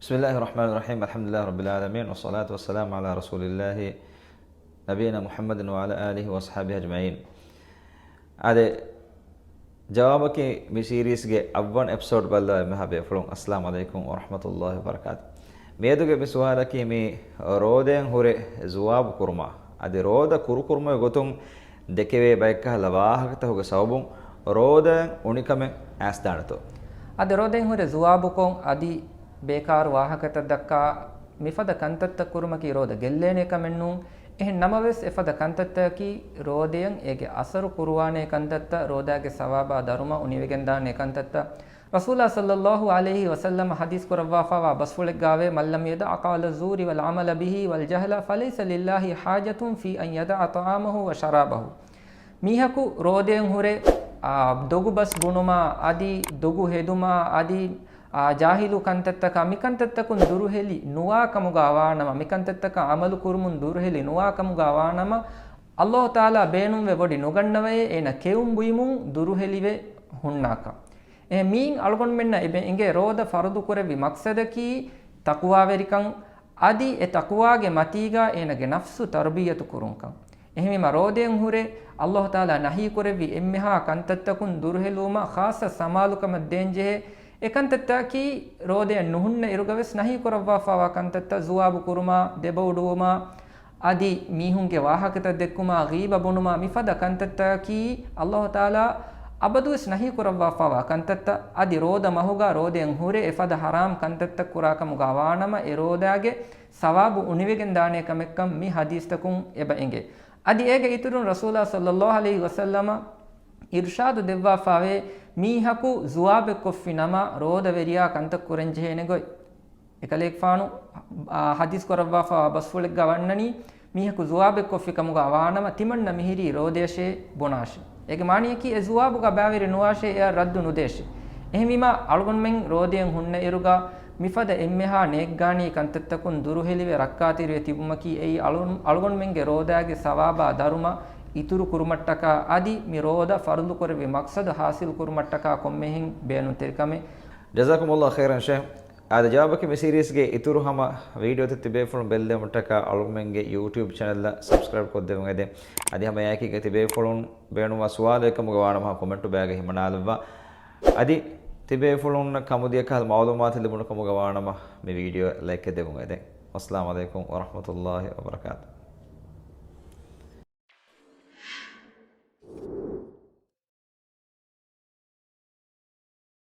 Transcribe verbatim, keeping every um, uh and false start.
بسم الله الرحمن الرحيم. الحمد لله رب العالمين، والصلاة والسلام على رسول الله نبينا محمد وعلى آله وأصحابه أجمعين. އާދެ، ޖަވާބަކީ މި ސީރީޒްގެ އަށްވަނަ އެޕިސޯޑް ބައްލަވާ އެންމެހާ ބޭފުޅުން، އައްސަލާމު ޢަލައިކުމް ވަރަޙްމަތުﷲި ވަބަރަކާތު. މިއަދުގެ މި ސުވާލަކީ މި ރޯދައިން ހުރެ ޒުވާބު ކުރުމާ. އަދި ރޯދަ ކުރުކުރުމުގެ ގޮތުން ދެކެވޭ ބައެއްކަހަލަ ވާހަކަތަކުގެ ސަބަބުން ރޯދައިން އުނިކަމެއް އައިސްދާނެތޯ؟ އަދި ރޯދައިން ހުރެ ޒުވާބުކޮށް އަދި ބޭކާރު ވާހަކަތައް ދައްކާ މިފަދަ ކަންތައްތައް ކުރުމަކީ ރޯދަ ގެއްލޭނެ ކަމެއް ނޫން. އެހެން ނަމަވެސް އެފަދަ ކަންތައްތަކަކީ ރޯދައަށް އޭގެ އަސަރު ކުރުވާނޭ ކަންތައްތައް، ރޯދާގެ ސަވާބާ ދަރުމަ އުނިވެގެންދާނޭ ކަންތައްތައް. ރަސޫލާ ޞައްލައްލާހު ޢަލައިހި ވަސައްލަމަ ޙަދީޘް ކުރައްވާފައިވާ ބަސްފުޅެއްގާވޭ، من لم يدع قول الزور والعمل به والجهل فليس لله حاجة في أن يدع طعامه وشرابه. މީހަކު ރޯދައިން ހުރެ، އާ، ދޮގު ބަސް ބުނުމާ، އަދި ދޮގު ހެދުމާ، އަދި، އާ، ޖާހިލު ކަންތައްތަކާ، މިކަންތައްތަކުން ދުރުހެލި ނުވާ ކަމުގާ ވާނަމަ، މިކަންތައްތަކަށް ޢަމަލު ކުރުމުން ދުރުހެލި ނުވާ ކަމުގާ ވާނަމަ، ﷲ ތަޢާލާ ބޭނުންވެ ވޮޑި ނުގަންނަވައޭ، އޭނަ ކެއުން ބުއިމުން ދުރުހެލިވެ ހުންނާކަށް. އެ މީން އަޅުގަނޑުމެންނަށް އެބަ އެނގޭ ރޯދަ ފަރުޟު ކުރެއްވި މަޤްޞަދަކީ ތަޤްވާވެރިކަން، އަދި އެ ތަޤްވާގެ މަތީގާ އޭނަގެ ނަފްސު ތަރުބިއްޔަތު ކުރުންކަން. އެހެންވީމަ ރޯދައިން ހުރެ ﷲ ތަޢާލާ ނަހީ ކުރެއްވި އެންމެހާ ކަންތައްތަކުން ދުރުހެލުވުމަށް ޚާއްޞަ ސަމާލުކަމެއް ދޭންޖެހޭ. އެ ކަންތައްތަކީ ރޯދައިން ނުހުންނަ އިރުގަވެސް ނަހީ ކުރައްވާފައިވާ ކަންތައްތައް، ޒުވާބު ކުރުމާ، ދެބައުޑުވުމާ، އަދި މީހުންގެ ވާހަކަތައް ދެއްކުމާ، ޣީބަ ބުނުމާ، މިފަދަ ކަންތައްތަކީ ﷲ ތަޢާލާ އަބަދުވެސް ނަހީ ކުރައްވާފައިވާ ކަންތައްތައް. އަދި ރޯދަ މަހުގާ ރޯދައިން ހުރެ އެފަދަ ޙަރާމް ކަންތައްތައް ކުރާކަމުގާ ވާނަމަ، އެ ރޯދާގެ ސަވާބު އުނިވެގެން ދާނޭ ކަމެއްކަން މި ޙަދީޘްތަކުން އެބަ އެނގޭ. އަދި އޭގެ އިތުރުން ރަސޫލާ ޞައްލައްލާހު ޢަލައިހި ވަސައްލަމަ އިރުޝާދު ދެއްވާފައިވޭ، މީހަކު ޒުވާބެއް ކޮށްފި ނަމަ، ރޯދަވެރިޔާ ކަންތައް ކުރަން ޖެހޭނެ ގޮތް. އެކަލޭގެފާނު، އާ، ޙަދީޘް ކުރައްވާފައިވާ ބަސްފުޅެއްގާ ވަންނަނީ، މީހަކު ޒުވާބެއް ކޮށްފި ކަމުގާ ވާނަމަ، ތިމަންނަ މިހިރީ ރޯދަޔަށޭ ބުނާށޭ. އޭގެ މާނަޔަކީ އެ ޒުވާބުގާ ބައިވެރި ނުވާށޭ، އެއަށް ރައްދު ނުދޭށޭ. އެހެންވީމާ، އަޅުގަނޑުމެން ރޯދައިން ހުންނަ އިރުގާ މިފަދަ އެންމެހާ ނޭއްގާނީ ކަންތައްތަކުން ދުރުހެލިވެ ރައްކާތެރިވެ ތިބުމަކީ، އެއީ އަޅު-، އަޅުގަނޑުމެންގެ ރޯދާގެ ސަވާބާ ދަރުމަ އިތުރު ކުރުމަށްޓަކާ، އަދި މި ރޯދަ ފަރުޟު ކުރެއްވި މަޤްޞަދު ޙާޞިލް ކުރުމަށްޓަކާ ކޮންމެހެން ބޭނުންތެރި ކަމެއް. جزاكم الله خيرا شيخ. އާދެ، ޖަވާބަކީ މި ސީރީޒްގެ އިތުރު ހަމަ ވީޑިއޯތައް ތިބޭފުޅުން ބެއްލެވުމަށްޓަކާ އަޅުގަނޑުމެންގެ ޔޫޓިއުބް ޗެނަލްއަށް ސަބްސްކްރައިބް ކޮށްދެވުން އެދެން. އަދި ހަމަ އެއާއެކީގަ ތިބޭފުޅުން ބޭނުންވާ ސުވާލެއް ކަމުގަ ވާނަމަ ކޮމެންޓު ބައިގަ ހިމަނާލައްވާ. އަދި ތިބޭފުޅުންނަށް ކަމުދިޔަ ކަހަލަ މަޢުލޫމާތު ލިބުނު ކަމުގަ ވާނަމަ މި ވީޑިއޯ ލައިކް ދެވުން އެދެން. އައްސަލާމު ޢަލައިކުމް ވަރަޙްމަތުﷲި ވަބަރަކާތު.